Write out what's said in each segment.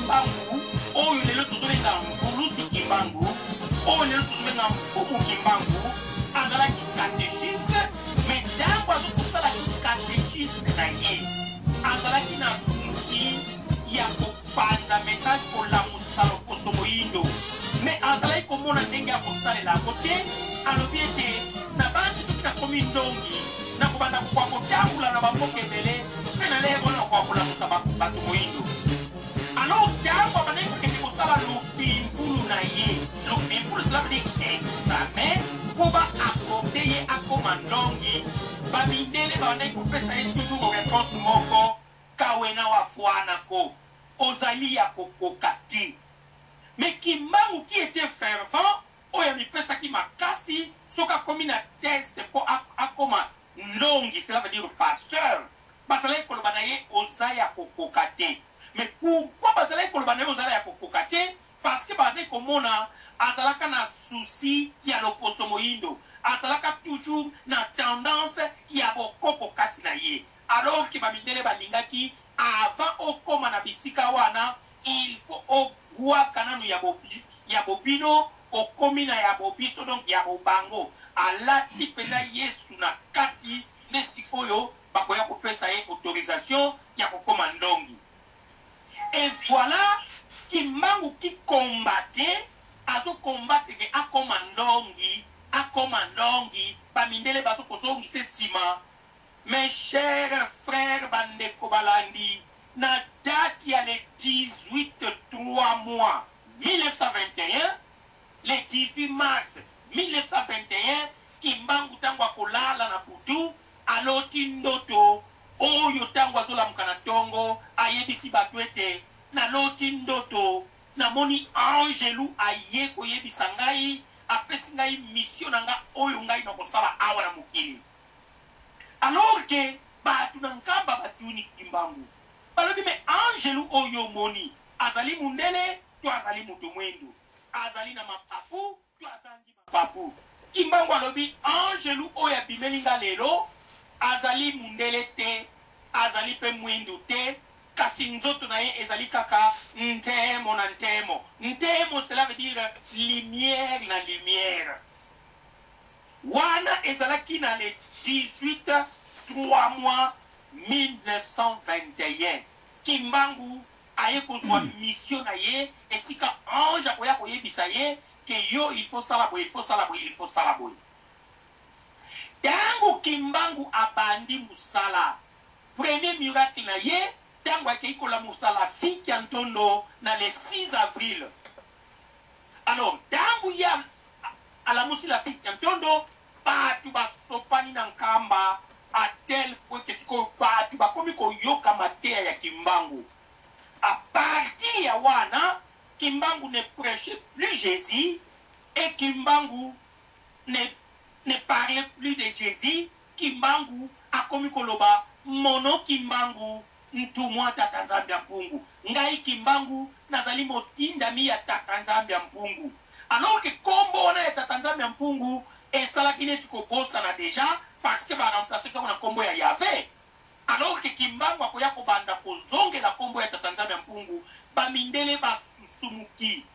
Kimbangu oyo lelo tozobenga Mvuluzi Kimbangu, oyo lelo tozobenga Mfumu Kimbangu, azalaki catechiste, mais ntango azokosala ki catechiste na ye, azalaki na souci ya kopanza message, kolamusa loposo moyindo, mais azalaki komona ndenge ya kosalela yango te. Alobi ete nabanzi soki nakomi ndongi, nakobanda kokoka kotambola na bamboka ebele mpe na lere wana nakoka kolamusa bato moyindo. Alors ntango abandaki kokende kosala lufimpulu na ye, lufimpulu cela veut dire examen, mpo ba accorde ye akoma ndongi, bamindele babandaki kopesa ye toujours reponse moko, kawena wa fwana ko, ozali ya kokoka te. Mais Kimbangu qui etait fervent, oyo amipesaki makasi, soki akomi na test mpo akoma ndongi, cela veut dire pasteur, bazalaki koloba na ye oza ya kokoka te. Mais pourquoi bazalaki koloba na ye oza ya kokoka te? Parce que bazalaki komona azalaka na souci ya loposo moyindo, azalaka toujours na tendance ya bokoko kati na ye. Alors que ba mindele balingaki avant okoma na bisika wana, il faut obwaka nanu ya ya bobino, okomi na ya bobiso, donc ya bobango. Alati penza Yesu na kati, nde sikoyo bakoya kopesa ye autorisation ya kokoma ndongi. Et voilà Kimbangu qui combattait, azo combattre que akoma ndongi, akoma ndongi, ba mindele bazo kozongisa sima. Mes chers frères, bandeko balandi, na date ya le 18 3 mois 1921, le 18 mars 1921, Kimbangu tango akolala na butu, aloti ndoto oyo tango azolamuka na tongo, ayebisi bato ete naloti ndoto, namoni angelu aye koyebisa ngai, apesi ngai mission na nga oyo ngai nakosala awa na mokili. Alors que batu na Nkamba batuni Kimbangu, balobi mais angelu oyo omoni azali mundele to azali moto mwindu? Azali na mapapu to azangi mapapu? Kimbangu alobi angelu oyo abimeli nga lelo azali mundele te, azali pe mwindu te, kasi nzoto na ye ezali kaka ntemo na ntemo. Ntemo cela veut dire lumière na lumière. Wana ezalaki na le 18 3 mois 1921. Kimbangu aye kozua mission na ye esika ange akoya koyebisa ye que yo il faut sala boye, il faut sala boye, il faut sala boye. Tango Kimbangu abandi musala, premier miracle na ye tango akeyi kolamusa la fille Kiantondo na le 6 avril. Alors tango ye alamusi la fille Kiantondo, batu basopani na Nkamba à tel point que sikoyo batu bakomi koyoka mateya ya Kimbangu. À partir ya wana, Kimbangu ne prechait plus Jesus et Kimbangu ne ne parlait plus de Jesus, Kimbangu akomi koloba mono Kimbangu Ntumwa Tata Nzambi ya Mpungu. Ngai Kimbangu nazali motindami ya Tata Nzambi ya Mpungu. Alors que kombo wana ya Tata Nzambi ya Mpungu esalaki neti kobosana dejà parce que ba remplacaki yango na kombo ya Yahve. Alors que Kimbangu akoya kobanda kozongela kombo ya Tata Nzambi ya Mpungu, ba mindele basusumuki.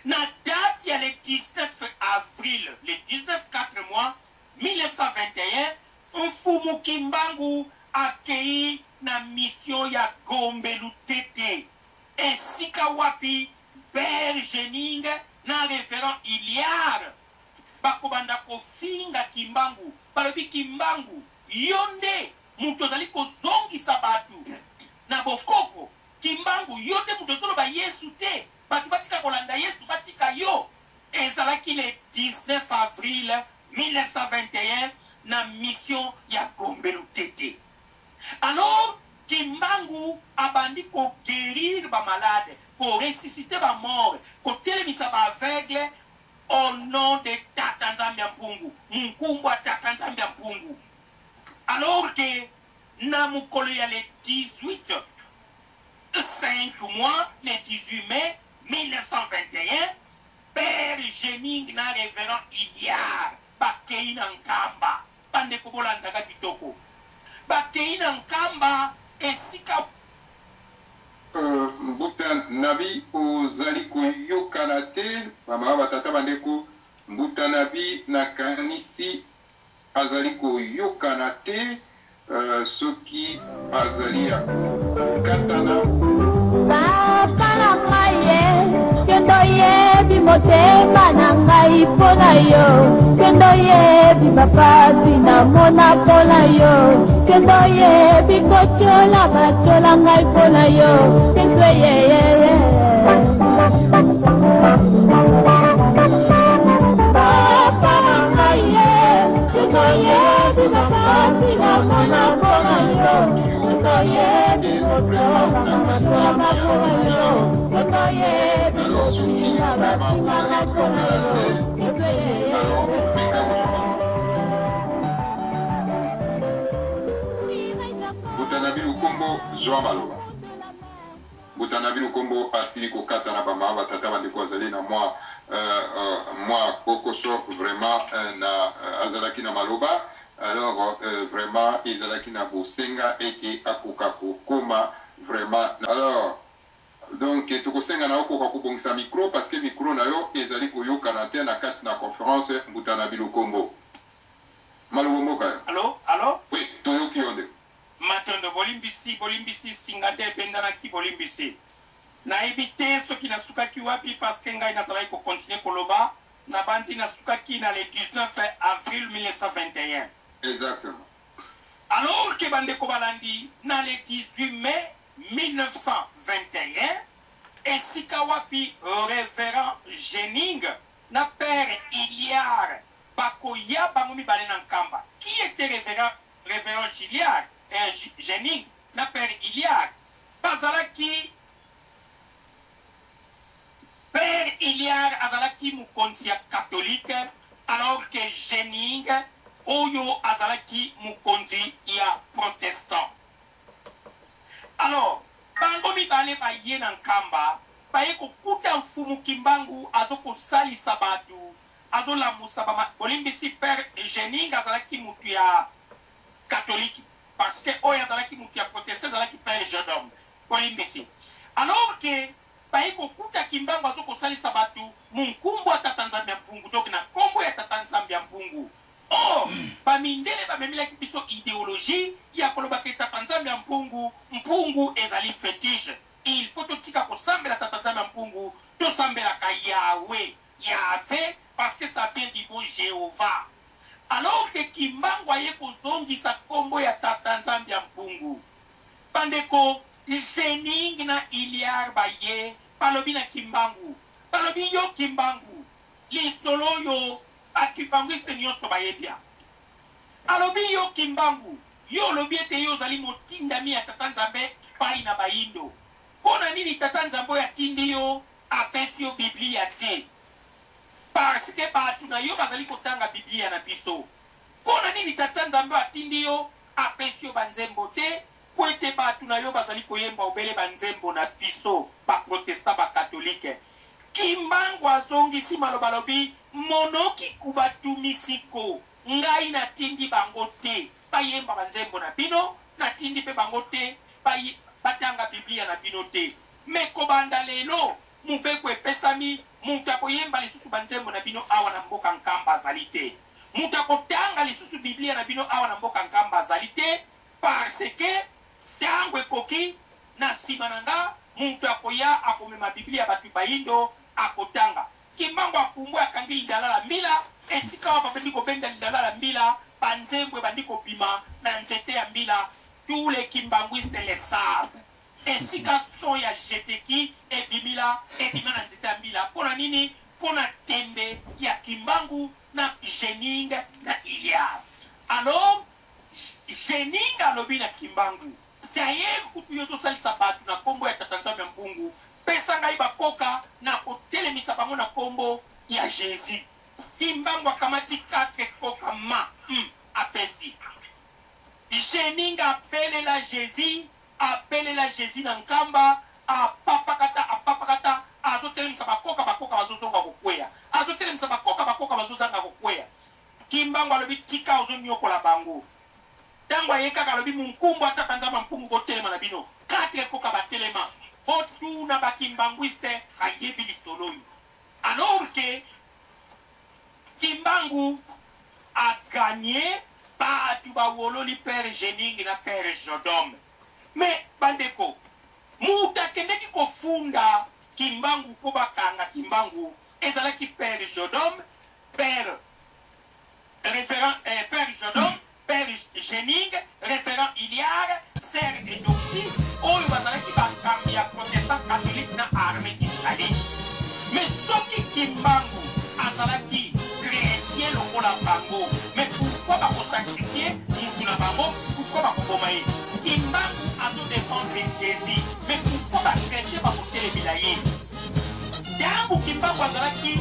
Na date ya le 19 avril, le 19 4 mois 1921, Mfumu Kimbangu akeyi na mission ya Gombe Lutete, esika wapi Père Gening na Reverend Hilliard bakobanda kofinga Kimbangu. Balobi, Kimbangu, yo nde mutu ozali kozongisa batu na bokoko. Kimbangu, yo nde mutu ozoloba Yesu te, batu batika kolanda Yesu, batika yo. Ezalaki le 19 avril 1921 na mission ya Gombe Lutete. Alors Kimbangu abandi ko guerir ba malades, ko ressusciter ba morts, kotelemisa ba aveugles au nom de Tata Nzambi ya Mpungu, Munkumbwa Tata Nzambi ya Mpungu. Alors que na mokolo ya le 18 5 mois, le 18 mai 1921, Père Gening na Reverend Hilliard bakeyi na Nkamba. Bandeko bolanda nga kitoko. Bakeyi na Nkamba esika. Mbuta Nabi ozali koyokana te. Bamama, batata, bandeko, Mbuta Nabi nakanisi azali koyokana te. Soki azali ya kokatana. Papa na ngai ye, kendo yebi motema na ngai mpo na yo, kendo yebi bapasi namona mpo na yo, kendo yebi kotyola batyola ngai mpo na yo, kendo yeyeye. Papa na ngai ye, kendo yebi bapasi namona mpo na yo, kendo yebi kotyola batyola ngai mpo na yo, kendo yebi Alors soki kofinga vraiment bafinga ngai mpo na yo, kendo yeyeye. Alors meka kozwa maloba. Mbuta Nabi Lukombo, zwa maloba. Mbuta Nabi Lukombo asili kokatana. Bamama, batata, bandeko, azali na mwa kokoso vraiment na azalaki na maloba. Alors vraiment ezalaki na bosenga ete akoka kokoma vraiment. Alors donc tokosenga na okoka kobongisa micro, parce que micro na yo ezali koyokana te na kati na conférence. Mbuta Nabi Lukombo, maloba mboka yo. Allo, allo. Oui, toyoki yo ndeko. Matondo, bolimbisi, bolimbisi, singa nde ebendanaki, bolimbisi. Nayebi te soki nasukaki wapi, parce que ngai nazalaki kocontinuer koloba. Nabandi nasukaki na le 19 avril 1921. Exactement. Alors que, bandeko balandi, na le 18 mai 1921, esika wapi révérend Jening na père Iliar bakoya bango mibale na Nkamba. Qui était révérend Giliard, Jening na père Iliar? Bazalaki, père Iliar azalaki mokonzi ya catholique, alors que Jening oyo azalaki mokonzi ya protestant. Alors bango mibale baye na Nkamba, baye kokuta mfumu Kimbangu azokosalisa bato, azolamusa bama. Bolimbisi, père Jening azalaki mutu ya catholique, parce que oyo azalaki mutu ya protestant azalaki père Jeudome, bolimbisi. Alors que baye kokuta Kimbangu azokosalisa bato munkumbu ya Tata Nzambe ya Mpungu, donc na nkombo ya Tata Nzambe ya Mpungu. Or bamindele bamemelaki biso idéologie ya kolobaka Tata Nzambe ya Mpungu, Mpungu ezali fétiche, il faut totika kosambela Tata Nzambe ya Mpungu, tosambelaka Yahwe, Yahvé, parce que ça vient du mot Jéhovah. Alors que Kimbangu aye kozongisa nkombo ya Tata Nzambe ya Mpungu. Bandeko, Jening na Iliar baye balobi na Kimbangu, balobi: "Yo Kimbangu, lisolo oyo bakimbangwiste nyonso bayebi yango." Alobi: "Yo Kimbangu, yo olobi ete yo ozali motindami ya Tata Nzambe pai na bayindo. Mpo na nini Tata Nzambe oyo atindi yo apesi yo Biblia te? Parce que bato na yo bazali kotanga Biblia na biso. Mpo na nini Tata Nzambe oyo atindi yo apesi yo banzembo te? Mpo ete bato na yo bazali koyemba obele banzembo na biso baprotestant, bakatolike." Kimbangu azongisi maloba, alobi: "Monoki kubatumisiko, ngai natindi bango te bayemba banzembo na bino, natindi mpe bango te batanga Biblia na bino te. Me kobanda lelo, mobeko epesami: moto akoyemba lisusu banzembo na bino awa na mboka Nkamba azali te, moto akotanga lisusu Biblia na bino awa na mboka Nkamba azali te, parce que ntango ekoki, na nsima na nga moto akoya, akomema Biblia ya bato bayindo, akotanga." Kimbangu apumbwe, akangi lindalala mbila. Esika wapi abendi kobenda lindalala mbila, banzembo ebandi kobima na nzete ya mbila. Tous les kimbanguistes le savent, esika son ya jeteki ebimila, ebima na nzete ya mbila. Mpo na nini? Mpo na tembe ya Kimbangu na Jening na Iliar. Alors Jening alobi na Kimbangu: "D'ailleurs kutu yo ozosalisa bato na nkombo ya Tata Nzambe ya Mpungu, pesa ngai bakoka na kotelemisa bango na nkombo ya Jésus." Kimbangu akamati 4 koka ma apesi Jening, abelela Jésus, abelela Jésus na Nkamba, apapakata, apapakata, azotelemisa bakoka, bakoka bazozonga kokweya, azotelemisa bakoka, bakoka bazozanga kokweya. Kimbangu alobi: "Tika, ozoniokola bango." Ntango aye kaka, alobi: "Munkumbu atata Nzambe Mpungu, botelema na bino." 4 koka batelema. Botuna bakimbanguiste, bayebi lisolo oyo. Alors que Kimbangu agagné, bato bawololi père Gening na père Jodome. Mais bandeko, moto akendeki kofunda Kimbangu mpo bakanga Kimbangu ezalaki père Jodome, père référent, père Jodome, père Gening, référent Iliar, sœur Edoxi, oyo bazalaki bakambi ya protestant catholique na armée kisali. Mais soki Kimbangu azalaki chrétien lokola bango, mais pourquoi bakosacrifie mutu na bango? Pourquoi bakoboma ye? Kimbangu azodéfendre Jésus, mais pourquoi bachrétien bakotelemela ye ntango Kimbangu azalaki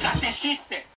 catéchiste?